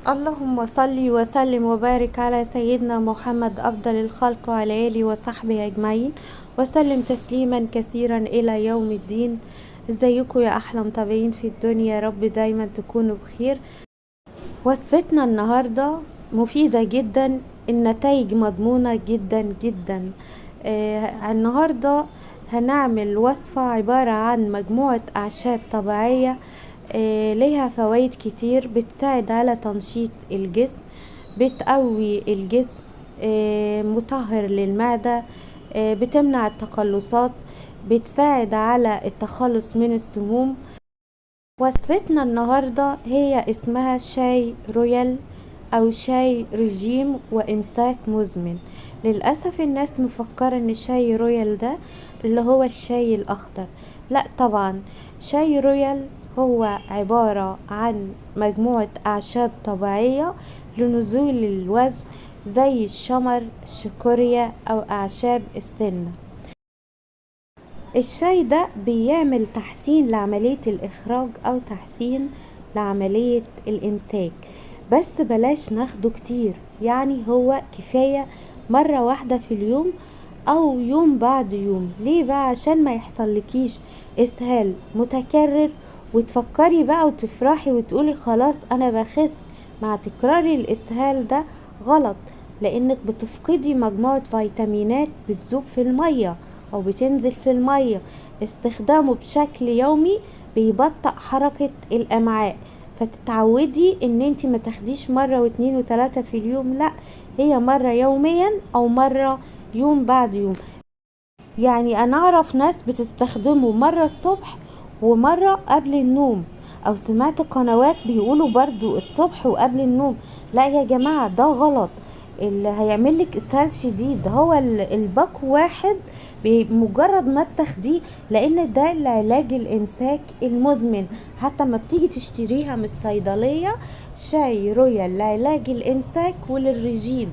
اللهم صل وسلم وبارك على سيدنا محمد أفضل الخلق وعلى آله وصحبه أجمعين وسلم تسليما كثيرا إلى يوم الدين. ازيكم يا أحلى متابعين في الدنيا؟ يا رب دايما تكونوا بخير. وصفتنا النهاردة مفيدة جدا، النتائج مضمونة جدا جدا. النهاردة هنعمل وصفة عبارة عن مجموعة أعشاب طبيعية ليها فوائد كتير، بتساعد على تنشيط الجسم، بتقوي الجسم، مطهر للمعدة، بتمنع التقلصات، بتساعد على التخلص من السموم. وصفتنا النهاردة هي اسمها شاي رويال او شاي رجيم وامساك مزمن. للأسف الناس مفكرة ان شاي رويال ده اللي هو الشاي الاخضر، لا طبعا. شاي رويال هو عبارة عن مجموعة اعشاب طبيعية لنزول الوزن زي الشمر، الشيكوريا او اعشاب السنة. الشاي ده بيعمل تحسين لعملية الاخراج او تحسين لعملية الامساك، بس بلاش ناخده كتير، يعني هو كفاية مرة واحدة في اليوم او يوم بعد يوم. ليه بقى؟ عشان ما يحصلكيش اسهال متكرر وتفكري بقى وتفرحي وتقولي خلاص انا بخس. مع تكرار الاسهال ده غلط، لانك بتفقدي مجموعة فيتامينات بتذوب في المية او بتنزل في المية. استخدامه بشكل يومي بيبطئ حركة الامعاء، فتتعودي ان انت ما تاخديش مرة واتنين وتلاتة في اليوم، لا هي مرة يوميا او مرة يوم بعد يوم. يعني انا اعرف ناس بتستخدمه مرة الصبح ومرة قبل النوم، او سمعت قنوات بيقولوا برضو الصبح وقبل النوم. لا يا جماعة ده غلط، اللي هيعمل لك اسهال شديد هو الباك واحد بمجرد ما تاخديه، لان ده لعلاج الامساك المزمن. حتى ما بتيجي تشتريها من الصيدلية شاي رويال لعلاج الامساك وللرجيم.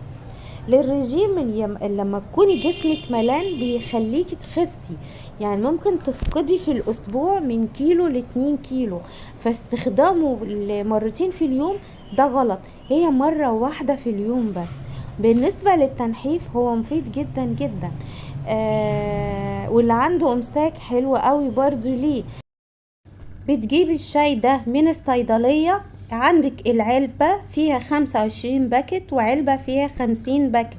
للرجيم لما تكوني جسمك ملان بيخليكي تخسي، يعني ممكن تفقدي في الاسبوع من كيلو لاتنين كيلو، فاستخدامه مرتين في اليوم ده غلط، هي مرة واحدة في اليوم بس. بالنسبة للتنحيف هو مفيد جدا جدا، واللي عنده امساك حلو قوي برضو. ليه؟ بتجيبي الشاي ده من الصيدلية، عندك العلبة فيها 25 باكت وعلبة فيها 50 باكت.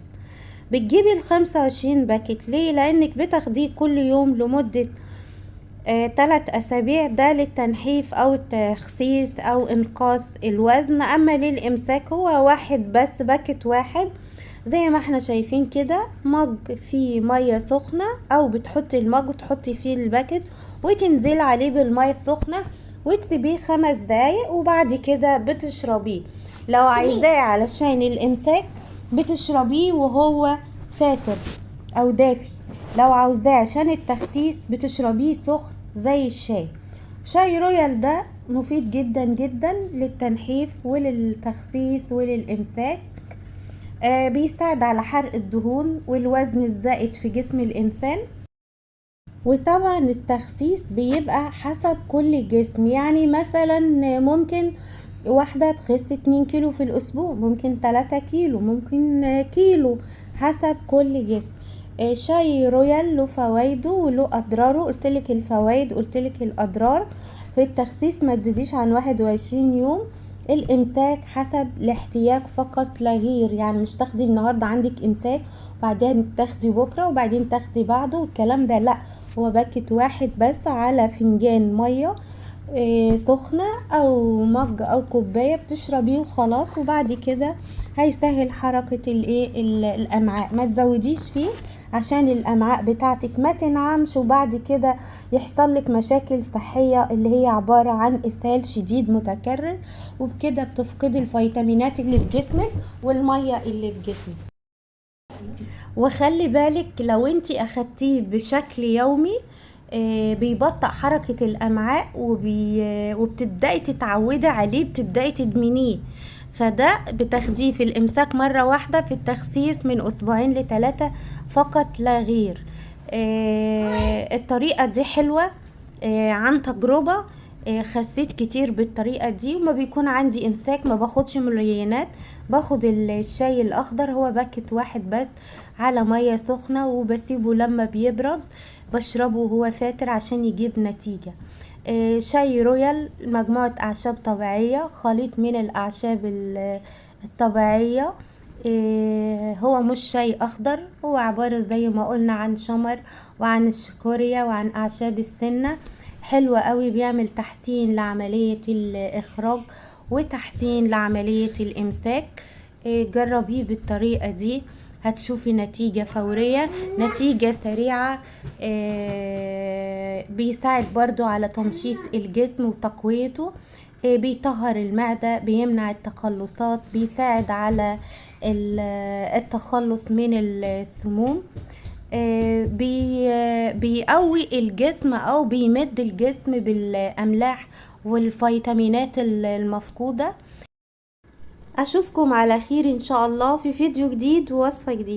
بتجيبي 25 باكت ليه؟ لانك بتاخديه كل يوم لمدة 3 اسابيع، ده للتنحيف او التخسيس او انقاص الوزن. اما للامساك هو واحد بس، باكت واحد زي ما احنا شايفين كده، مج فيه مية سخنة، او بتحطي المج وتحطي فيه الباكت وتنزلي عليه بالمية السخنة وتسيبيه 5 دقايق وبعد كده بتشربيه. لو عايزاه علشان الامساك بتشربيه وهو فاتر او دافي، لو عاوزاه عشان التخسيس بتشربيه سخن زي الشاي. شاي رويال ده مفيد جدا جدا للتنحيف وللتخسيس وللامساك، بيساعد على حرق الدهون والوزن الزائد في جسم الانسان. وطبعا التخسيس بيبقى حسب كل جسم، يعني مثلا ممكن واحدة تخس 2 كيلو في الأسبوع، ممكن 3 كيلو، ممكن كيلو، حسب كل جسم. شاي رويال له فوايده وله أضراره، قلتلك الفوايد قلتلك الأضرار. في التخسيس ما تزيديش عن 21 يوم. الإمساك حسب الاحتياج فقط لا غير، يعني مش تاخدي النهاردة عندك إمساك وبعدين تاخدي بكرة وبعدين تاخدي بعده والكلام ده، لا هو باكت واحد بس على فنجان مية، سخنة أو مج أو كوباية بتشربيه وخلاص، وبعد كده هيسهل حركة الأمعاء. ما تزوديش فيه عشان الأمعاء بتاعتك ما تنعمش وبعد كده يحصل لك مشاكل صحية اللي هي عبارة عن إسهال شديد متكرر، وبكده بتفقدي الفيتامينات اللي في جسمك والمية اللي في جسمك. وخلي بالك لو انتي اخدتيه بشكل يومي، بيبطئ حركة الأمعاء وبتبدأي تتعودي عليه، بتبدأي تدمنيه. فده بتاخديه في الإمساك مرة واحدة، في التخسيس من أسبوعين لتلاتة فقط لا غير. الطريقة دي حلوة، عن تجربة. خسيت كتير بالطريقة دي، وما بيكون عندي امساك ما باخدش ملينات، باخد الشاي الاخضر، هو باكت واحد بس على مية سخنة، وبسيبه لما بيبرد بشربه وهو فاتر عشان يجيب نتيجة. شاي رويال مجموعة اعشاب طبيعية، خليط من الاعشاب الطبيعية. هو مش شاي اخضر، هو عبارة زي ما قلنا عن شمر وعن الشيكوريا وعن اعشاب السنة. حلو قوي، بيعمل تحسين لعملية الاخراج وتحسين لعملية الامساك. جربيه بالطريقة دي هتشوفي نتيجة فورية، نتيجة سريعة. بيساعد برضو على تنشيط الجسم وتقويته، بيطهر المعدة، بيمنع التقلصات، بيساعد على التخلص من السموم، بيقوي الجسم او بيمد الجسم بالاملاح والفيتامينات المفقودة. اشوفكم على خير ان شاء الله في فيديو جديد ووصفة جديدة.